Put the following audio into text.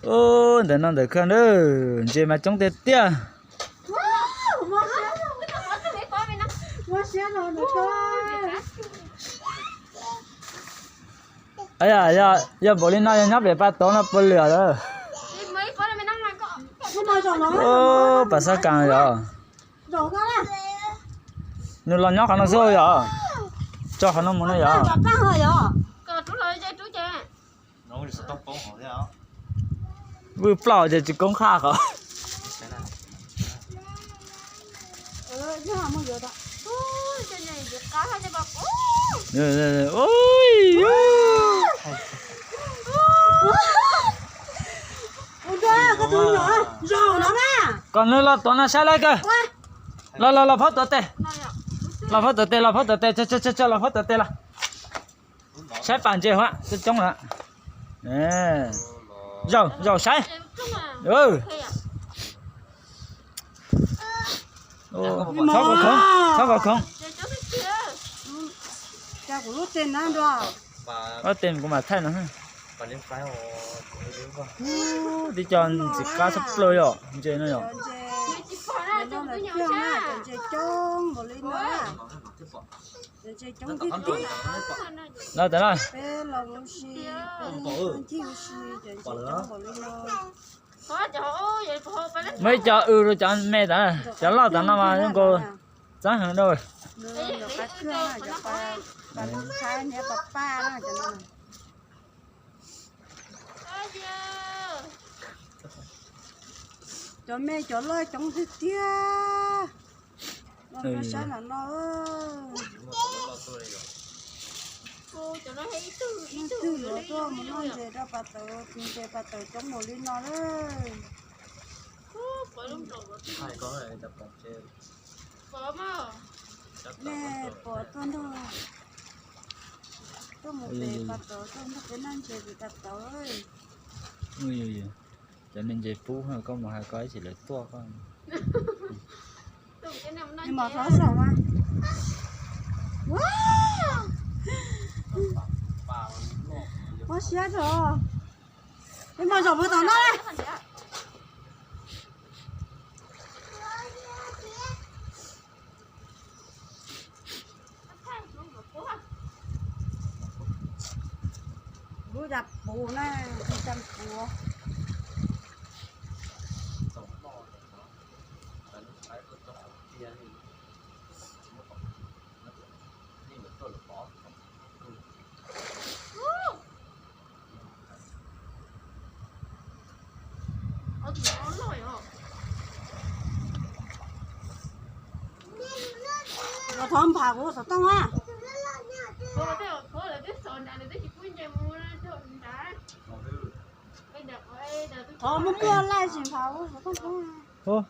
Ub, ntawm no ntawm kawg na, ntses mas coob tiag tiag. Yog npaum li no yog nyob pem pas tod no puas liam lawm. Ub, pas xab kas yog. Nws los nyob qhov no xwb yog. Tso qhov no mus no yog. Vwj plaub ces tsis koob qhaj qhov. Kom nws los tom no saib lawv kawg. Los los los phab tom tes. Los phab tom tes, los phab tom tes, los phab tom tes los. Saib pas ntses hov coob coob lawm. Zaum zaum saib. Txhob kom khoov, txhob kom khoov. Ob tes kuv mam thaij no. Tib co ntxim qab tshaj plaws yom, ntses no yom. Los tam no. Muaj ib co w rau cov me tas, cov loj tas no mas zoo nkaus txaab heev dua. Cov me cov loj coob tiag tiag. Los nrog saib ntawm no. Leej twg yuav tuaj mus noj ntses rau pas tawm, tus ntses pas tawm coob npaum li no lawm. Nej pom tuaj nrog, tuaj mus pem pas tawm, tuaj nrog peb noj ntses pem pas tawm. Cov me ntses pub koj mus hais koj ib chim lawv tuaj koj. Mos thov saum mas. Mob siab rau. Peb mos zaum puag tom no. Lub da puv na, da puv. Los thov npam kuv xov tooj a. Thov muaj muaj laij tsis npam kuv xov tooj.